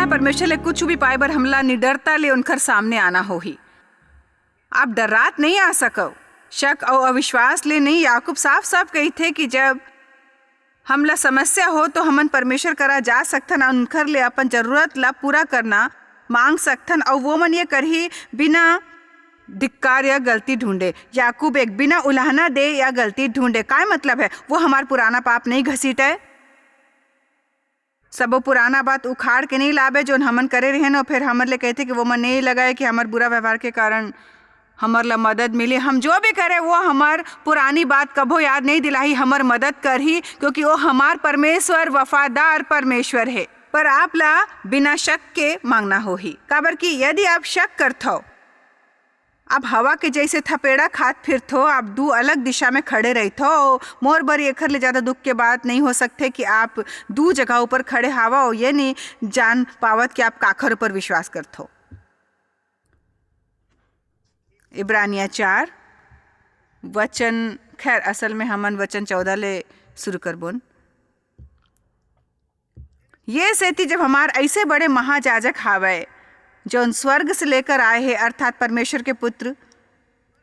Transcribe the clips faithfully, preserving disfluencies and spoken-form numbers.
परमेश्वर ले कुछ भी पाए बर हमला निडरता ले उनकर सामने आना होही। आप डर्रात नहीं आ सकव। शक अउ अविश्वास ले नहीं, याकूब साफ-साफ कहिथे कि जब हमला समस्या हो, तो हमन परमेश्वर करा जा सकथन अउ उनकर ले अपन जरूरत ला पूरा करना मांग सकथन, अउ वो मन ये करही बिना धिक्कार या गलती ढूंढे। याकूब एक, बिना उलाहना दे या गलती ढूंढे। काय मतलब है? वो हमार पुराना पाप नहीं घसीटे, सबो पुराना बात उखाड़ के नहीं लावे, जोन हमन करे रहेन, अउ फिर हमर ले कहथे कि वो मन नहीं लगाए कि हमर बुरा व्यवहार के कारण हमर ला मदद मिले। हम जो भी करे, वो हमर पुरानी बात कभो याद नहीं दिलाही, हमर मदद करही, क्योंकि वो हमार परमेश्वर, वफादार परमेश्वर है। पर आप ला बिना शक के मांगना होही, काबर कि यदि आप शक करथव, आप हवा के जैसे थपेड़ा खात फिरथो, आप दू अलग दिशा में खड़े रहिथो। मोर बर एखर ले ज्यादा दुख के बात नहीं हो सकथे कि आप दू जगह ऊपर खड़े हावव, ये नहीं जान पावत कि आप काखर ऊपर विश्वास करथो। इब्रानिया चार, वचन, खैर, असल में हमन वचन चौदह ले शुरू करबोन। ये सेती जब हमार ऐसे बड़े महायाजक हावय, जौन स्वर्ग से लेकर आए हे, अर्थात परमेश्वर के पुत्र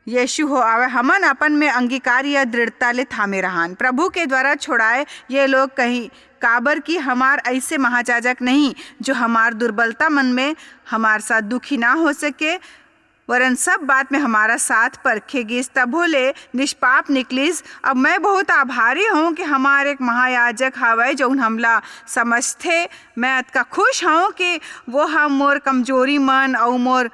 यीशु हो आवे, हमन अपन में अंगीकार या दृढ़ता ले थामे रहन। प्रभु के द्वारा छोड़ाए ये लोग कहीं, काबर कि हमार ऐसे महायाजक नहीं, जो हमार दुर्बलता मन में हमार साथ दुखी ना हो सके, वरन सब बात में हमारा साथ परखे गिस, तभो ले निष्पाप निकलिस। अब मैं बहुत आभारी हूँ कि हमार एक महायाजक हावय, जौन हमला समझथे। मैं अतका खुश हूँ कि वो ह मोर कमजोरी मन अउ मोर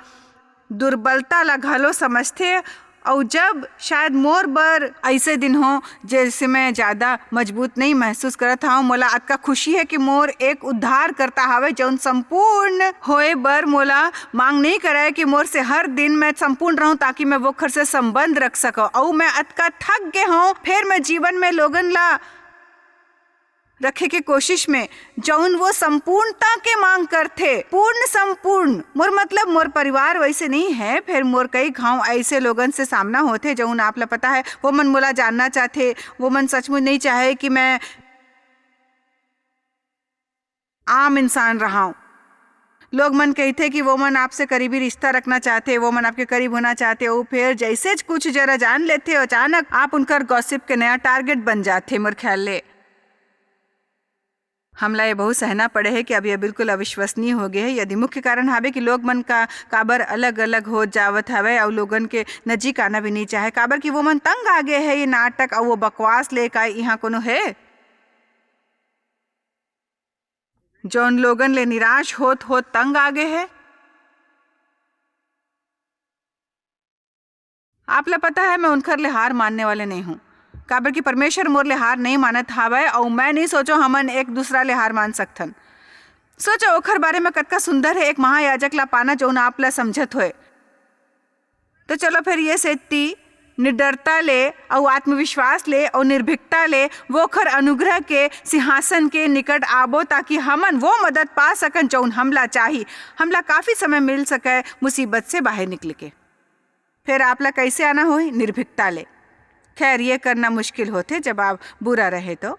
दुर्बलता ला घलो समझथे। अउ जब शायद मोर बर ऐसे दिन हो, जैसे मैं ज्यादा मजबूत नहीं महसूस करत हूँ, मोला अतका खुशी है कि मोर एक उद्धारकर्ता हवे, जौन संपूर्ण होए बर मोला मांग नहीं करे कि मोर से हर दिन मैं संपूर्ण रहूं, ताकि मैं वोखर से संबंध रख सकूं। अउ मैं अतका थक गे हूँ, फिर मैं जीवन में लोगन ला रखे के कोशिश में, जौन वो संपूर्णता के मांग करथे, पूर्ण संपूर्ण। मोर मतलब, मोर परिवार वैसे नहीं है, फिर मोर कई घाव ऐसे लोगन से सामना होथे, जौन आप ला पता है, वो मन मोला जानना चाहथे, वो मन सचमुच नहीं चाहे कि मैं आम इंसान रहाव। लोग मन कहिथे कि वो मन आपसे करीबी रिश्ता रखना चाहथे, वो मन आपके करीब होना चाहथे, वो फिर जैसे ज कुछ जरा जान लेथे, अचानक आप उनकर गॉसिप के नया टारगेट बन जाथे। मोर ख्याल ले हमला ये बहुत सहना पड़े हे कि अब ये बिल्कुल अविश्वसनीय हो गए हे। यदि मुख्य कारण हावे कि लोग मन का काबर अलग-अलग हो जावत हवे अउ लोगन के नजीक आना भी नहीं चाहे, काबर कि वो मन तंग आ गए हे ये नाटक अउ वो बकवास ले। का इहाँ कोनो हे, जौन लोगन ले निराश होत होत तंग आ गए हे? आप ला पता है, मैं उनखर ले हार मानने वाले नहीं हूँ, काबर कि परमेश्वर मोर ले हार नहीं मानत हावय, अउ मैं नहीं सोचो हमन एक दूसरा ले हार मान सकथन। सोचो, ओखर बारे में कतका सुंदर है एक महायाजक ला पाना, जौन आप ला समझत होए। तो चलो फिर ये सेती निडरता ले अउ आत्मविश्वास ले अउ निर्भीकता ले वो ओखर अनुग्रह के सिंहासन के निकट आबो, ताकि हमन वो मदद पा सकन, जौन हमला चाही, हमला काफी समय मिल सके मुसीबत से बाहर निकले के। फिर आप ला कैसे आना होही? निर्भीकता ले। खैर, ये करना मुश्किल होथे जब आप बुरा रहे तो।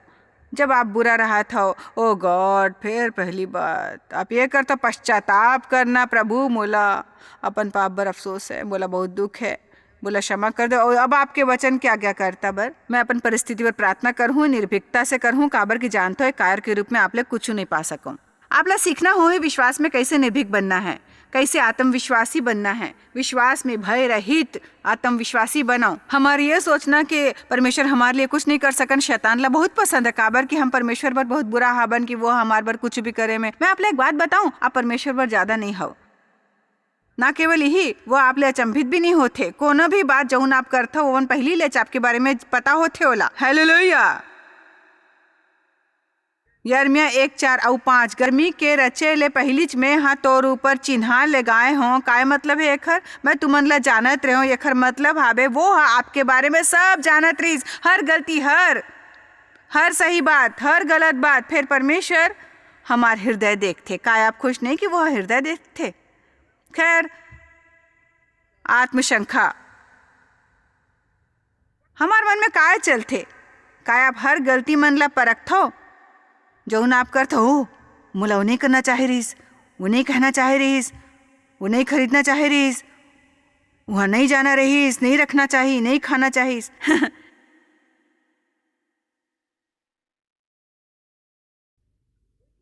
जब आप बुरा रहत हव, ओ गॉड, फिर पहली बात आप ये कर तो पश्चाताप करना, "प्रभु, मोला अपन पाप बर अफसोस है, मोला बहुत दुख है, मोला क्षमा कर दो।" और अब आपके वचन के आज्ञाकारिता बर मैं अपन परिस्थिति बर प्रार्थना करहूँ, निर्भीकता से करहूँ, काबर कि जानत हव, एक कायर के रूप में आप ले कुछ नहीं पा सकूँ। आप ला सीखना होही विश्वास में कैसे निर्भीक बनना है, कैसे आत्मविश्वासी बनना है, विश्वास में भय रहित आत्मविश्वासी बनाओ। हमार ये सोचना कि परमेश्वर हमारे लिए कुछ नहीं कर सकन, शैतान ला बहुत पसंद है, काबर कि हम परमेश्वर बर बहुत बुरा हाबन कि वो हमार बर कुछ भी करे में। मैं आप ला एक बात बताऊं, आप परमेश्वर बर ज्यादा नहीं हव। ना केवल यही, वो आप ले अचंभित भी नहीं होथे। कोनो भी बात जौन आप करथव, ओमन पहली ले आपके बारे में पता होथे ओला। हालेलुया। यिर्मयाह एक चार अउ पाँच, "गरमी के रचे ले पहिलीच मेंह तोर ऊपर चिन्हार लेगाए हों।" काय मतलब हे एखर? "मैं तुमन ला जानत रेहों।" एखर मतलब हावे, वो ह आपके बारे में सब जानत रहिस, हर गलती, हर, हर सही बात, हर गलत बात। फिर परमेश्वर हमार हृदय देखथे। काय आप खुश नहीं कि वो हृदय देखथे? खैर, आत्मशंका, हमार मन में काय चलथे? काय आप हर गलती मन ला परखथव, जौन आप करथव, "ओ, मोला ओ नहीं करना चाहे रहिस, वो नहीं कहना चाहे रहिस, वो नहीं खरीदना चाहे रहिस, वहाँ नहीं जाना रहिस, नहीं रखना चाही, नहीं खाना चाहिस।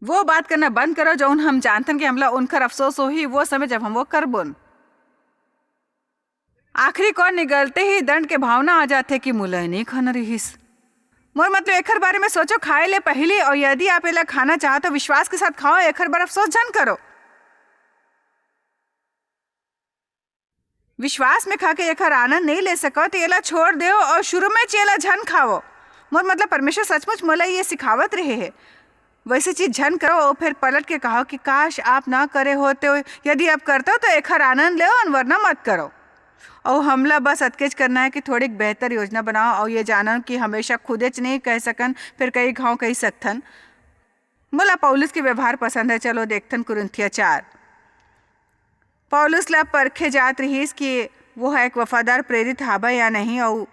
वो बात करना बंद करो, जौन हम जानथन कि हमला उनकर अफसोस होही, वो समय जब हम वो करबोन। आखिरी कौर निगलते ही दंड के भावना आ जाथे कि मोला ए नहीं खाना रहिस। मोर मतलब, एखर बारे में सोचो खाए ले पहली, और यदि आप एला खाना चाहो तो विश्वास के साथ खाओ, एखर बर अफसोस झन करो। विश्वास में खा के एखर आनंद नहीं ले सको तो एला छोड़ देओ और शुरू में च एला झन खाओ। मोर मतलब, परमेश्वर सचमुच मोला ये सिखावत रहे हे, वैसे चीज झन करो और फिर पलट के कहो कि काश आप ना करे होते हो। यदि आप करते हो तो एखर आनंद लेओ और वरना मत करो। और हमला बस अतकेच करना है कि थोड़ी बेहतर योजना बनाओ और ये जानो कि हमेशा खुदेच नहीं कह सकन, फिर कई घाव कह सकथन। मोला पौलुस के व्यवहार पसंद है। चलो देखथन कुरिन्थिया चार। पौलुस ला परखे जात रहिस कि वो ह एक वफादार प्रेरित हावय या नहीं, अऊ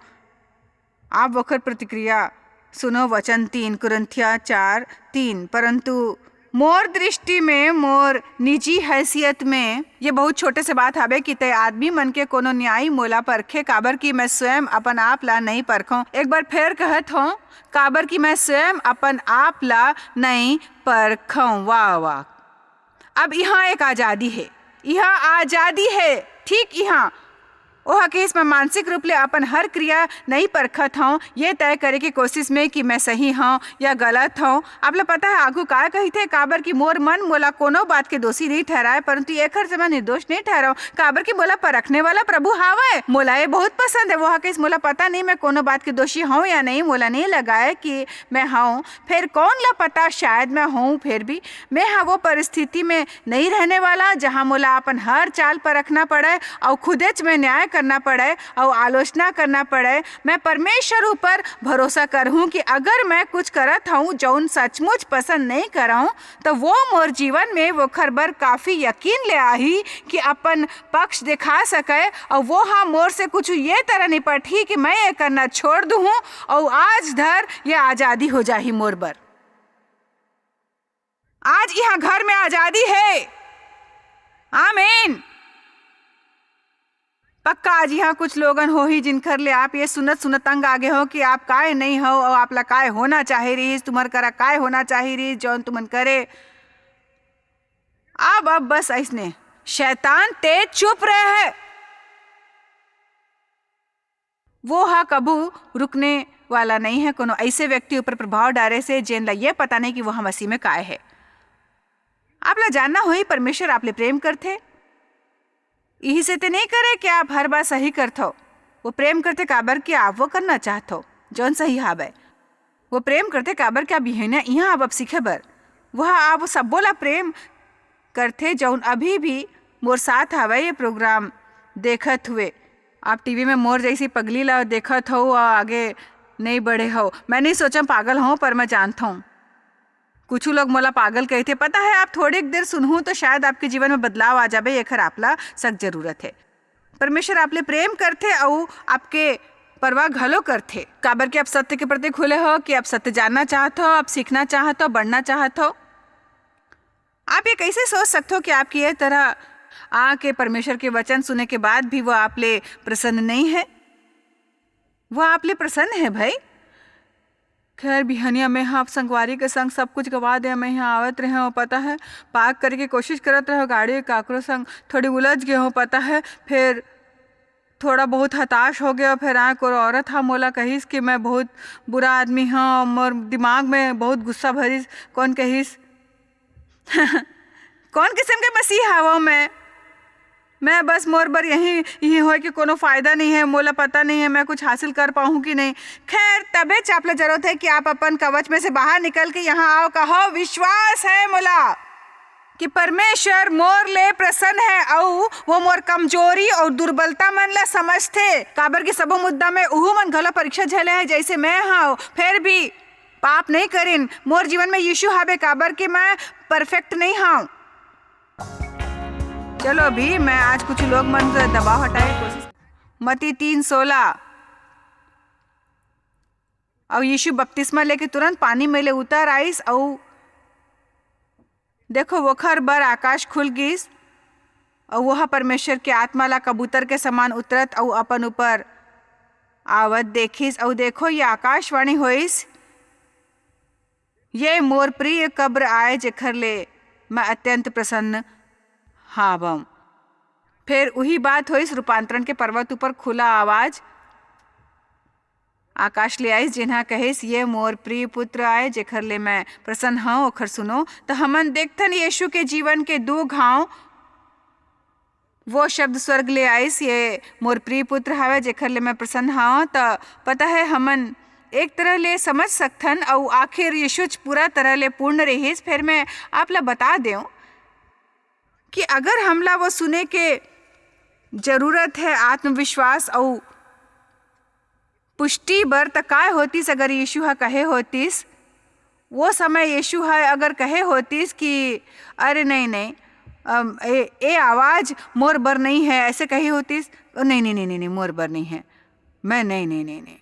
आप ओकर प्रतिक्रिया सुनो, वचन तीन, कुरिन्थिया चार तीन। परंतु मोर दृष्टि में, मोर निजी हैसियत में, ये बहुत छोटे से बात हावे कि तय आदमी मन के कोनो न्यायी मोला परखे, काबर कि मैं स्वयं अपन आप ला नहीं परखौं। एक बार फेर कहत हौं, काबर कि मैं स्वयं अपन आप ला नहीं परखौं। वाह, वाह। अब इहाँ एक आजादी हे, इहाँ आजादी हे, ठीक इहाँ। ओह कहिस, "मैं मानसिक रूप ले अपन हर क्रिया नइ परखत हौं, ये तय करे के कोशिश में कि मैं सही हौं या गलत हौं।" आप ला पता है आगू का कहिथे? "काबर कि मोर मन मोला कोनो बात के दोषी नइ ठहराए, परंतु एखर से मैं निर्दोष नइ ठहराऊं, काबर कि मोला परखने वाला प्रभु हावय।" मोला ये बहुत पसंद है। ओह कहिस, "मोला पता नहीं मैं कोनो बात के दोषी हौं या नहीं, मोला नहीं लगाए कि मैं हौं। फेर कौन ला पता, शायद मैं हौं, फेर भी मैं हा वो परिस्थिति में नहीं रहने वाला, जहाँ मोला अपन हर चाल परखना पड़े अउ खुदेच में न्याय करना पड़े अउ आलोचना करना पड़े। मैं परमेश्वर ऊपर भरोसा करहूँ कि अगर मैं कुछ करत हूँ, जौन सचमुच पसंद नहीं करहूँ, तो वो मोर जीवन में वोखर बर काफी यकीन ले आही कि अपन पक्ष दिखा सके, अउ वो हा मोर से कुछ ये तरह निपटही कि मैं ये करना छोड़ दूँ, अउ आज धर ये आजादी हो जाही मोर बर।" आज यहाँ घर में आजादी है। आमीन। पक्का आज यहाँ कुछ लोगन होही, जिनखर ले आप ये सुनत सुनत तंग आगे हो कि आप काय नहीं हो और आप ला काय होना चाहे रहीस, तुम्हर करा काय होना चाहे रहीस, जौन तुमन करे। अब, अब बस ऐसने, शैतान तेज चुप रहे है। वो हा कभू रुकने वाला नहीं है। कोनो ऐसे व्यक्ति ऊपर प्रभाव डारे से, जेन ला ये पता नहीं कि वो हा मसीह में काय है। आप ला जानना होही, परमेश्वर आप ले प्रेम करथे। इही से ते नहीं करे कि आप हर बात सही करथो। वो प्रेम करथे काबर कि आप वो करना चाहथो, जौन सही हावय। वो प्रेम करथे काबर कि आप बिहनिया इहाँ आप, आप सीखे बर। वह आप वो सब्बो ला प्रेम करथे, जौन अभी भी मोर साथ हावय ये प्रोग्राम देखत हुए। आप टीवी में मोर जैसी पगली ला देखत हो और आगे नहीं बढ़े हो। मैं नहीं सोचा पागल हूँ, पर मैं जानता हूँ। कुछ लोग मोला पागल कहते, पता है, आप थोड़ी देर सुनहू तो शायद आपके जीवन में बदलाव आ जाबे, एखर आपला सख्त जरूरत है। परमेश्वर आप ले प्रेम करथे अउ आपके परवाह घलो करथे, काबर कि आप सत्य के प्रति खुले हो, कि आप सत्य जानना चाहत हो, आप सीखना चाहत हो, बढ़ना चाहत हो। आप ये कैसे सोच सकते हो कि आपकी ये तरह आके परमेश्वर के वचन सुने के बाद भी वो आप ले प्रसन्न नहीं है? वो आप ले प्रसन्न है भाई। खैर, बिहनिया में हाँ संगवारी के संग सब कुछ गवा दे, मैं यहाँ आवत रहे हूँ, पता है, पाक करे के कोशिश करत रहे, गाड़ी काकरो संग थोड़ी उलझ गए हूँ, पता है, फिर थोड़ा बहुत हताश हो गया। फिर आए कोनो औरत हा मोला कहिस कि मैं बहुत बुरा आदमी हूँ, मोर दिमाग में बहुत गुस्सा भरिस। कौन कहिस? कौन किस्म के मसीह हावो मैं? मैं बस मोर बर यही, यही होए कि कोनो फायदा नहीं है, मोला पता नहीं है मैं कुछ हासिल कर पाऊँ कि नहीं। खैर, तबे च आप ला जरूरत है कि आप अपन कवच में से बाहर निकल के यहाँ आओ, कहो, "विश्वास है मोला कि परमेश्वर मोर ले प्रसन्न है अउ वो मोर कमजोरी अउ दुर्बलता मन ला समझथे, काबर कि सबो मुद्दा में उहू मन घलो परीक्षा झेले हैं जैसे मैं हव, फिर भी पाप नहीं करिन। मोर जीवन में यीशु हावे, काबर कि मैं परफेक्ट नहीं हव।" चलो, अभी मैं आज कुछ लोग मन से दबाव हटाए कोशिश। मती तीन सोलह। अउ यीशु बपतिस्मा लेके तुरंत पानी में ले उतर आइस अउ देखो, वोखर बर आकाश खुल गिस, अउ वोहा परमेश्वर के आत्मा ला कबूतर के समान उतरत अउ अपन ऊपर आवत देखिस, अउ देखो, ये आकाशवाणी होइस, "ये मोर प्रिय कब्र आय, जेखर ले मैं अत्यंत प्रसन्न हावंव।" फेर उही बात होइस, रूपांतरण के पर्वत ऊपर खुला आवाज आकाश ले आइस, जेन ह कहिस, "ये मोर प्रिय पुत्र आय, जेखर ले मैं प्रसन्न हंव, ओखर सुनो।" त हमन देखथन, यीशु के जीवन के दू घांव वो शब्द स्वर्ग ले आइस, "ये मोर प्रिय पुत्र हवय, जेखर ले मैं प्रसन्न हंव।" त पता है, हमन एक तरह ले समझ सकथन, अउ आखिर यीशु च पूरा तरह ले पूर्ण रिहिस। फेर मैं आप ला बता देंव कि अगर हमला वो सुने के जरूरत है आत्मविश्वास अउ पुष्टि बर, त काय होतिस अगर यीशु ह कहे होतिस, वो समय यीशु ह अगर कहे होतिस कि, "अरे नहीं, नहीं, अम, ए, ए आवाज मोर बर नहीं है," ऐसे कहे होतिस, "ओ, नहीं, नहीं, नहीं, नहीं, नहीं, मोर बर नहीं है, मैं नहीं, नहीं, नहीं, नहीं।"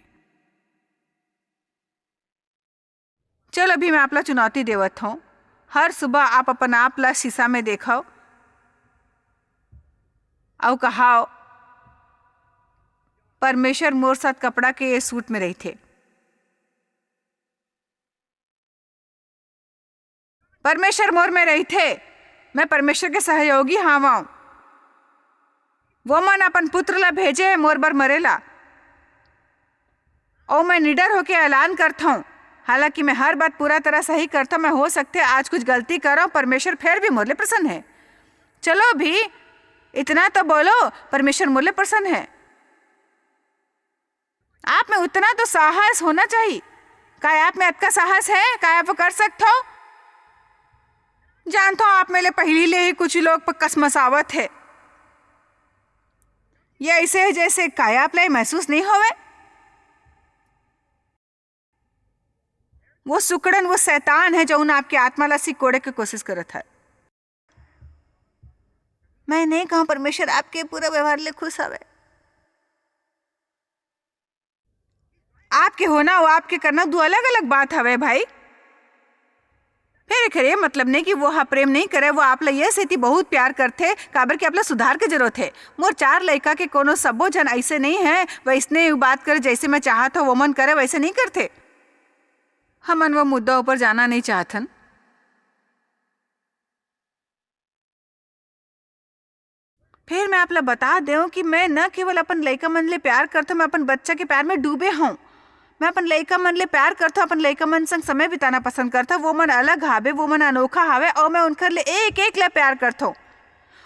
चल, अभी मैं आप ला चुनौती देवत हूँ। हर सुबह आप अपन आप ला शीशा में देखव अउ कहाव, "परमेश्वर मोर साथ कपड़ा के ये सूट में रहिथे। परमेश्वर मोर में रहिथे। मैं परमेश्वर के सहयोगी हावंव। वो मन अपन पुत्र ला भेजे हे मोर बर मरे ला।" अउ मैं निडर होके ऐलान करथंव, हालांकि मैं हर बात पूरा तरह सही करथंव, मैं हो सकथे आज कुछ गलती करंव, परमेश्वर फेर भी मोर ले प्रसन्न है। चलो भी, इतना तो बोलो, परमेश्वर मोर ले प्रसन्न है। आप में उतना तो साहस होना चाहिए। काय आप में अतका साहस है? काय आप वो कर सकथो? जानथो, आप में ले पहिली ले ही कुछ लोग प-, कसमसावत है। ये ऐसे है जैसे काय आप ला महसूस नहीं होवे? वो सुकड़न, वो शैतान है, जौन आपके आत्मा ला सिकोड़े के कोशिश करत है। मैं नहीं कहूँ, परमेश्वर आपके पूरा व्यवहार ले खुश हवे। आपके होना अउ आपके करना दू अलग-अलग बात हवे, भाई। फेर एखर ये मतलब नहीं कि वो हा प्रेम नहीं करे, वो आप ला ये सेती बहुत प्यार करथे, काबर कि आप ला सुधार के जरूरत हे। मोर चार लइका के कोनो सब्बो झन अइसे नहीं है, वइसने बात करे, जइसे मैं चाहत हूँ, वो मन करे, वइसे नहीं करथे। हमन वो मुद्दा ऊपर जाना नहीं चाहथन। फेर मैं आप ला बता देंव कि मैं न केवल अपन लइका मन ले प्यार करथंव, मैं अपन बच्चा के प्यार में डूबे हंव। मैं अपन लइका मन ले प्यार करथंव, अपन लइका मन संग समय बिताना पसंद करथंव। वो मन अलग हावे, वो मन अनोखा हावे, अउ मैं उनकर ले एक-एक ला प्यार करथंव।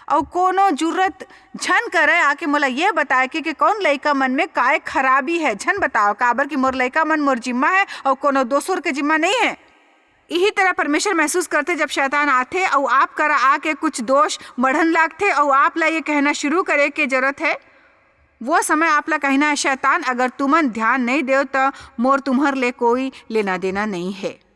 अउ कोनो जुर्रत झन करे आके मोला ये बताए के, कि कौन लइका मन में काय खराबी है, झन बताओ, काबर कि मोर लइका मन मोर जिम्मा है, अउ कोनो दोसर के जिम्मा नहीं है। इही तरह परमेश्वर महसूस करथे, जब शैतान आथे अउ आप करा आके कुछ दोष मढ़न लागथे अउ आप ला ये कहना शुरू करे के जरूरत है, वो समय आप ला कहना है, "शैतान, अगर तुमन ध्यान नहीं देव, त मोर तुम्हर ले कोई लेना देना नहीं है।"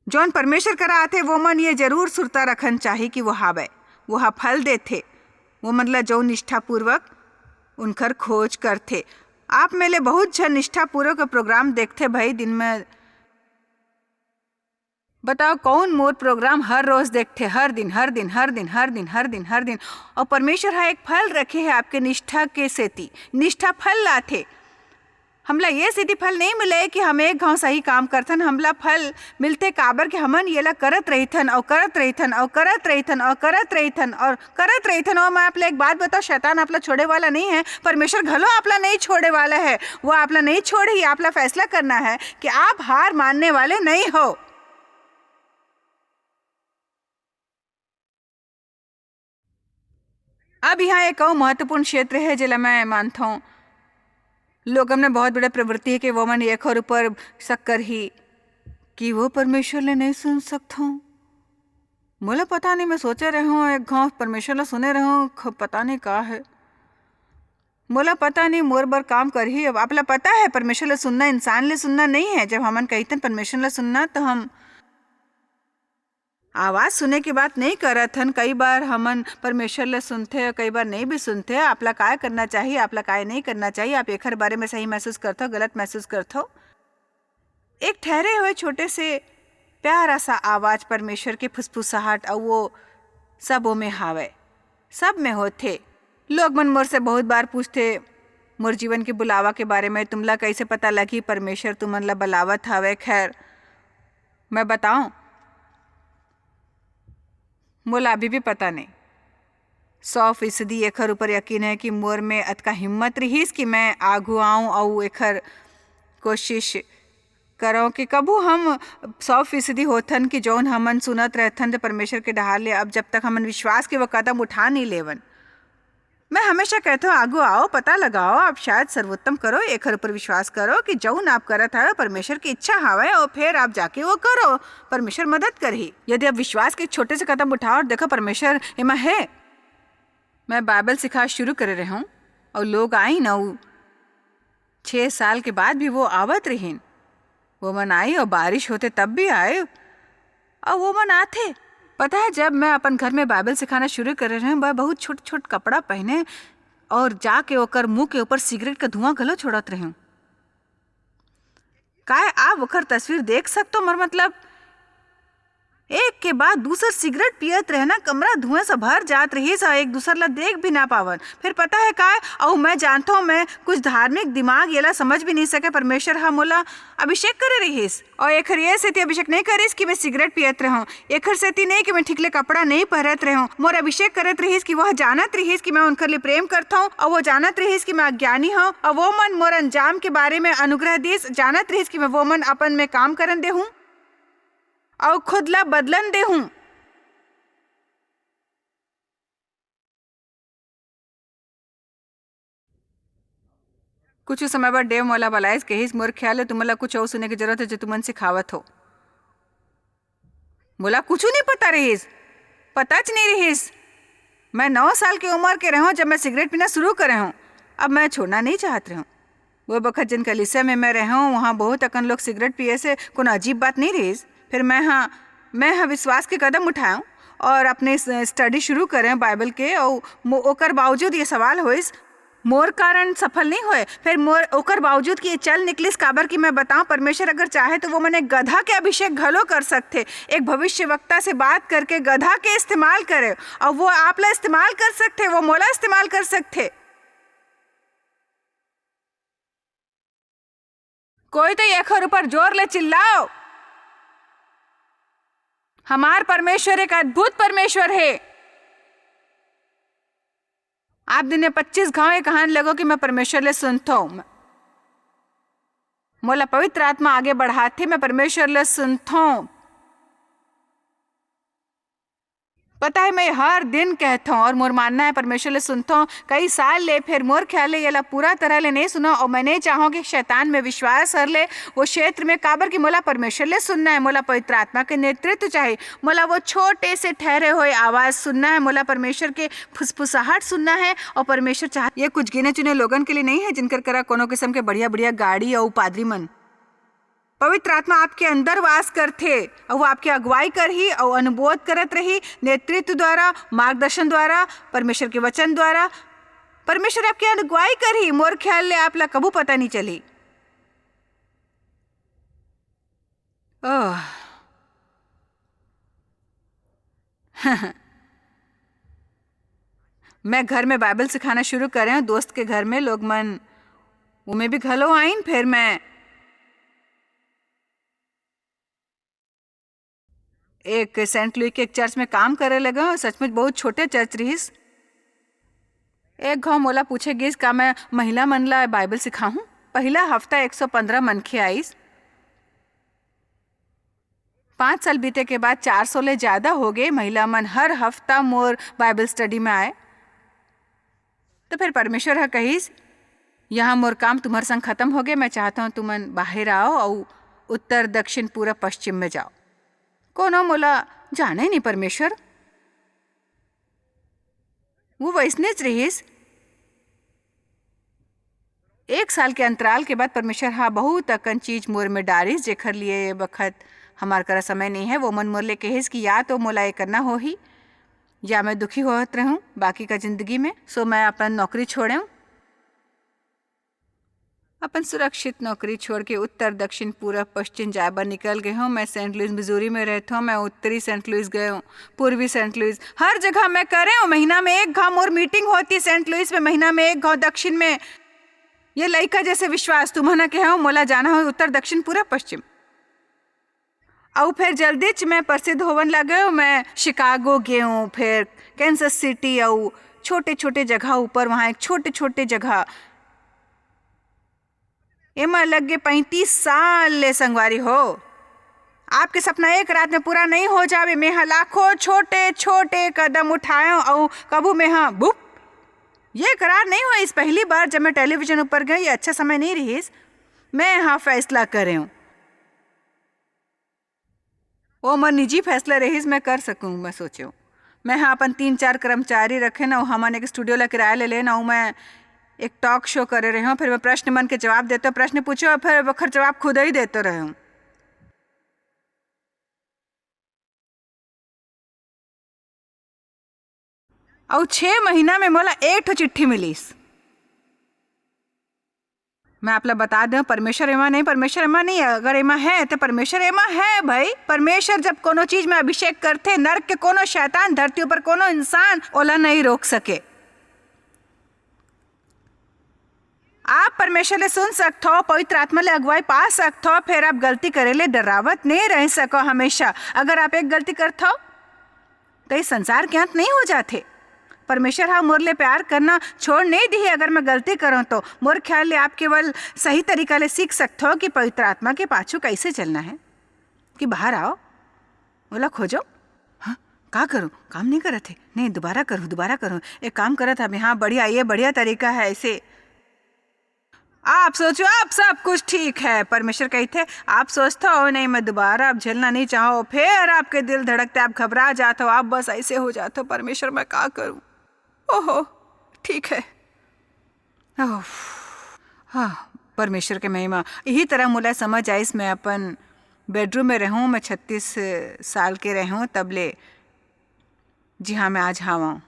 जौन परमेश्वर करा आथे, वो मन ये जरूर सुरता रखन चाही कि वो हावय, वो ह फल देथे, वो मन ल जौन निष्ठापूर्वक उनकर खोज करथे। आप में ले बहुत झन निष्ठापूर्वक प्रोग्राम देखथे भाई, दिन में बताओ, कौन मोर प्रोग्राम हर रोज देखथे, हर दिन, हर दिन, हर दिन, हर दिन, हर दिन, हर दिन। और परमेश्वर ह एक फल रखे है आपके निष्ठा के सेती, निष्ठा फल लाथे। हमला ये सेती फल नहीं मिले कि हम एक घाव सही काम करथन, हमला फल मिलथे काबर कि हमन येला करत रहिथन और करत रहिथन और करत रहिथन और करत रहिथन और करत रहिथन। और मैं आप ला एक बात बताओ, शैतान आप ला छोड़े वाला नहीं है, परमेश्वर घलो आप ला नहीं छोड़े वाला है। वो आप ला नहीं छोड़ही, आप ला फैसला करना है कि आप हार मानने वाले नहीं हो। अब यहाँ एक अउ महत्वपूर्ण क्षेत्र है, जेला मैं मानथौं, लोगन में बहुत बड़े प्रवृत्ति है कि वो मन एखर ऊपर शक करही कि वो परमेश्वर ले नहीं सुन सकथौं। मोला पता नहीं, मैं सोचे रहूँ, एक घाव परमेश्वर ला सुने रहूँ, ख-, पता नहीं का है। मोला पता नहीं मोर बर काम करही। अब आप ला पता है, परमेश्वर ला सुनना इंसान ले सुनना नहीं है। जब हमन कहिथन परमेश्वर ला सुनना, तो हम आवाज सुने के बात नहीं करत हन। कई बार हमन परमेश्वर ले सुनथे, कई बार नहीं भी सुनथे। आपला काय करना चाहिए, आपला काय नहीं करना चाहिए, आप एखर बारे में सही महसूस करथो, गलत महसूस करथो? एक ठहरे हुए छोटे से प्यारा सा आवाज परमेश्वर के फुसफुसाहट, अउ वो सब ओमे हावय, सब में होथे। लोग मन मोर से बहुत बार पूछथे मोर जीवन के बुलावा के बारे में, "तुमला कैसे पता लगी परमेश्वर तुमन ला बुलावत हावय?" खैर, मैं बताऊं, मोला अभी भी पता नहीं। सौ फीसदी एखर ऊपर यकीन है कि मोर में अतका हिम्मत रिहिस कि मैं आगू आऊं अउ एखर कोशिश करंव कि कभू हम सौ फीसदी होथन कि जौन हमन सुनत रहथन ते परमेश्वर के डहार ले, अब जब तक हमन विश्वास के वो कदम उठा नहीं लेवन। मैं हमेशा कहथंव, "आगू आओ, पता लगाओ, आप शायद सर्वोत्तम करो, एखर ऊपर विश्वास करो कि जौन आप करत हवे, परमेश्वर की इच्छा हवे, और फिर आप जाके वो करो, परमेश्वर मदद करही।" यदि आप विश्वास के छोटे से कदम उठाओ और देखो, परमेश्वर एमा है। मैं बाइबल सिखा शुरू करे रहूं और लोग आई न, उ छह साल के बाद भी वो आवत रहिन। वो मन आई और बारिश होथे तब भी आए, और वो मन आथे। पता है, जब मैं अपन घर में बाइबल सिखाना शुरू करे रहूं, मैं बहुत छोट-छोट कपड़ा पहने और जाके ओकर मुंह के ऊपर सिगरेट का धुआं घलो छोड़त रहूं। काय आप ओकर तस्वीर देख सकतो? मोर मतलब, एक के बाद दूसर सिगरेट पियत रहना, कमरा धुएं से भर जात रहिस, अउ एक दूसर ला देख भी ना पावन। फिर पता है काय, अउ मैं जानथों, मैं कुछ धार्मिक दिमाग येला समझ भी नहीं सके। परमेश्वर हा मोला अभिषेक करे रहिस, अउ एखर ये सेती अभिषेक नहीं करिस कि मैं सिगरेट पियत रहूं, एखर सेती नहीं कि मैं ठीक ले कपड़ा नहीं पहरत रहूं। मोर अभिषेक करत रहिस कि वह जानत रहिस कि मैं उनकर ले प्रेम करथौं, अउ वो जानत रहिस कि मैं अज्ञानी हौं, अउ वो मन मोर अंजाम के बारे में अनुग्रह दिस, जानत रहिस कि मैं वो मन अपन में काम करन देहूं। अउ खुद ला बदलन देहूं। कुछ समय बाद डेव मोला बलाइस, कहिस, "मोर ख्याल ले तुमन ला कुछ अउ सुने के जरूरत है, जो तुमन सिखावत हो।" मोला कुछ नहीं पता रहिस, पताच नहीं रहिस। मैं नौ साल की उम्र के रहूं, जब मैं सिगरेट पीना शुरू करे हूं। अब मैं छोड़ना नहीं चाहत रहूं। वो बखत जिन कलीसिया में मैं रहे हूं, वहां बहुत अकन लोग सिगरेट पिए से कोनो अजीब बात नहीं रहिस। फिर मैं हा, मैं हा विश्वास के कदम उठाए हूं और अपने स-, स्टडी शुरू करे हूं बाइबल के, और मो-, ओकर बावजूद ये सवाल होइस, मोर कारण सफल नहीं होए। फिर मोर, ओकर बावजूद कि ये चल निकलिस, काबर कि मैं बताऊं, परमेश्वर अगर चाहे तो वो मन एक गधा के अभिषेक घलो कर सकथे। एक भविष्यवक्ता से बात करके गधा के इस्तेमाल करे, और वो आप ला इस्तेमाल कर सकथे, वो मोला इस्तेमाल कर सकथे। कोई तो एखर ऊपर जोर ले चिल्लाओ, "हमार परमेश्वर एक अद्भुत परमेश्वर हे।" आप दिन में पच्चीस घाव ये कहन लगो कि मैं परमेश्वर ले सुनथों, मोला पवित्र आत्मा आगे बढ़ाथे, मैं परमेश्वर ले सुनथों। पता है, मैं हर दिन कहथों और मोर मानना है, परमेश्वर ले सुनथों कई साल ले, फिर मोर ख्याल ले येला पूरा तरह ले नहीं सुना, और मैं नहीं चाहूँ कि शैतान में विश्वास हर ले वो क्षेत्र में, काबर कि मोला परमेश्वर ले सुनना है, मोला पवित्र आत्मा के नेतृत्व चाहिए, मोला वो छोटे से ठहरे हुए आवाज सुनना है, मोला परमेश्वर के फुसफुसाहट सुनना है। और परमेश्वर चाह, ये कुछ गिने चुने लोगन के लिए नहीं है, जिनकर करा कोनो किस्म के बढ़िया बढ़िया गाड़ी और पादरी मन। पवित्र आत्मा आपके अंदर वास करथे, अउ वो आपके अगुवाई करही, अउ अनुबोध करत रही, नेतृत्व द्वारा, मार्गदर्शन द्वारा, परमेश्वर के वचन द्वारा। परमेश्वर आपके अगुवाई करही, मोर ख्याल ले आप ला कभू पता नहीं चली। ओह। मैं घर में बाइबल सिखाना शुरू करे हूँ, दोस्त के घर में। लोग मन उमे भी घलो आइन। फिर मैं एक सेंट लुई के एक चर्च में काम करे लगे हूँ। सचमुच बहुत छोटे चर्च रहिस। एक घाव मोला पूछे गिस, "का मैं महिला मन ला बाइबल सिखाहूँ?" पहला हफ्ता एक सौ पंद्रह मनखे आइस। पाँच साल बीते के बाद चार सौ ले ज्यादा हो गए। महिला मन हर हफ्ता मोर बाइबल स्टडी में आए। तो फिर परमेश्वर ह कहिस, "यहाँ मोर काम तुम्हर संग खत्म हो गए, मैं चाहता हूँ तुमन बाहर आओ अउ उत्तर, दक्षिण, पूरब, पश्चिम में जाओ।" कोनो मोला जाने नहीं परमेश्वर। वो वैसनेच रहिस। एक साल के अंतराल के बाद परमेश्वर हा बहुत अकन चीज मोर में डारिस, जेखर लिए ये बखत हमार करा समय नहीं है। वो मन मोर ले कहिस कि या तो मोला ये करना होही, या मैं दुखी होत रहूं बाकी का जिंदगी में। So मैं अपन नौकरी छोड़ेंव, अपन सुरक्षित नौकरी छोड़ के उत्तर, दक्षिण, पूरब, पश्चिम जाए बर निकल गए हूँ। मैं सेंट लुइस, मिजूरी में रहता हूँ। मैं उत्तरी सेंट लुइस गए हूँ, पूर्वी सेंट लुइस, हर जगह मैं करे हूँ। महीना में एक घाव मोर मीटिंग होती सेंट लुइस में, महीना में एक घाव दक्षिण में। ये लइका जैसे विश्वास तुमन के हो, मोला जाना हो उत्तर, दक्षिण, पूरब, पश्चिम। अउ फिर जल्दीच मैं प्रसिद्ध होवन लगे हूँ। मैं शिकागो गए हूँ, फिर कैंसस सिटी, अउ छोटे छोटे जगह ऊपर, वहाँ एक छोटे छोटे जगह। एमा लग गए पैंतीस साल ले, संगवारी हो। आपके सपना एक रात में पूरा नहीं हो जावे। मैं हा लाखों छोटे छोटे कदम उठाए हूँ, अउ कभू मैं हा बुप, ये करार नहीं हुआ। इस पहली बार जब मैं टेलीविजन ऊपर गई, ये अच्छा समय नहीं रहिस, मैं हा फैसला करे हूँ। वो मोर निजी फैसला रहिस, मैं कर सकूँ, मैं सोचे हूँ। मैं हा अपन तीन चार कर्मचारी रखे ना, हमन एक स्टूडियो ला किराया ले लेना, मैं एक टॉक शो करे रहे हूँ, फिर मैं प्रश्न मन के जवाब देते, प्रश्न पूछे और फिर ओखर जवाब खुद ही देते रहे हूँ। अउ छह महीना में मोला एक ठो चिट्ठी मिलिस। मैं आप ला बता दें, परमेश्वर एमा नहीं, परमेश्वर एमा नहीं है। अगर एमा है, तो परमेश्वर एमा है, भाई। परमेश्वर जब कोनो चीज में अभिषेक करथे, नरक के कोनो शैतान, धरती ऊपर कोनो इंसान ओला नहीं रोक सके। आप परमेश्वर ले सुन सकथो, पवित्र आत्मा ले अगुवाई पा सकथो, फिर आप गलती करे ले डरावत नहीं रह सको हमेशा। अगर आप एक गलती करथो, तो ये संसार के अंत नहीं हो जाथे। परमेश्वर हा मोर ले प्यार करना छोड़ नहीं दिही। अगर मैं गलती करूँ तो मोर ख्याल ले आप केवल सही तरीका ले सीख सकथो कि पवित्र आत्मा के पाछू कैसे चलना है। कि बाहर आओ, ओला खोजो। हाँ, का करूँ? काम नहीं करत हे। नहीं, दोबारा करूँ, दोबारा करूँ। एक काम करत हमें, हाँ, बढ़िया, ये बढ़िया तरीका है ऐसे। आप सोचो, आप सब कुछ ठीक है। परमेश्वर कहते, आप सोचता हो, "नहीं, मैं दोबारा अब झेलना नहीं चाहो।" फिर आपके दिल धड़कते, आप घबरा जाते हो, आप बस ऐसे हो जाते हो, "परमेश्वर, मैं का करूँ? ओहो, ठीक है।" ओह, हाँ, परमेश्वर के महिमा। यही तरह मोला समझ आइस, मैं अपन बेडरूम में रहूँ, मैं छत्तीस साल के रहूँ, तब ले जी हाँ, मैं आज हाँ वहाँ।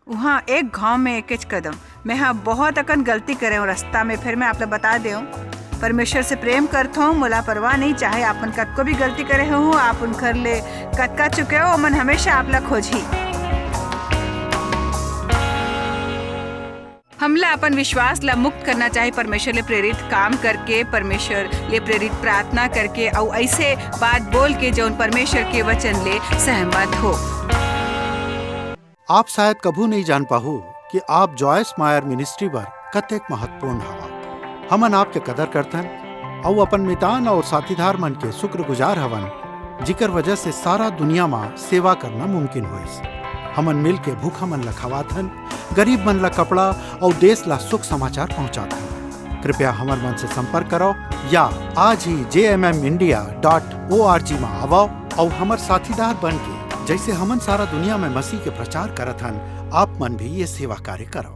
उहाँ एक घाव में एकेच कदम। मैं हाँ बहुत अकन गलती करे हूँ रास्ता में, फिर मैं आप ला बता दे हूँ, परमेश्वर से प्रेम करत हूँ, मोला परवाह नहीं, चाहे आपन कतको भी गलती करे हो, आप उनकर ले कतका चुके हो, ओमन हमेशा आप ला खोजही। हमला अपन विश्वास ला मुक्त करना चाही, परमेश्वर ले प्रेरित काम करके, परमेश्वर ले प्रेरित प्रार्थना करके, अउ ऐसे बात बोल के, जौन परमेश्वर के वचन ले सहमत हो। आप शायद कभू नहीं जान पाहू कि आप जॉयस मायर मिनिस्ट्री बर कतेक महत्वपूर्ण हवा। हमन आपके कदर करथन अउ अपन मितान और साथीदार मन के शुक्रगुजार हवन, जिकर वजह से सारा दुनिया मा सेवा करना मुमकिन होइस। हमन मिल के भूखा मन ला खवाथन, गरीब मन ला कपड़ा और देश ला सुख समाचार पहुंचाथन। कृपया हमर मन से संपर्क करो या आज ही J M M India dot O R G मा आवो और हमर साथीदार बन के, जैसे हमन सारा दुनिया में मसीह के प्रचार करत हन, आप मन भी ये सेवा कार्य करो।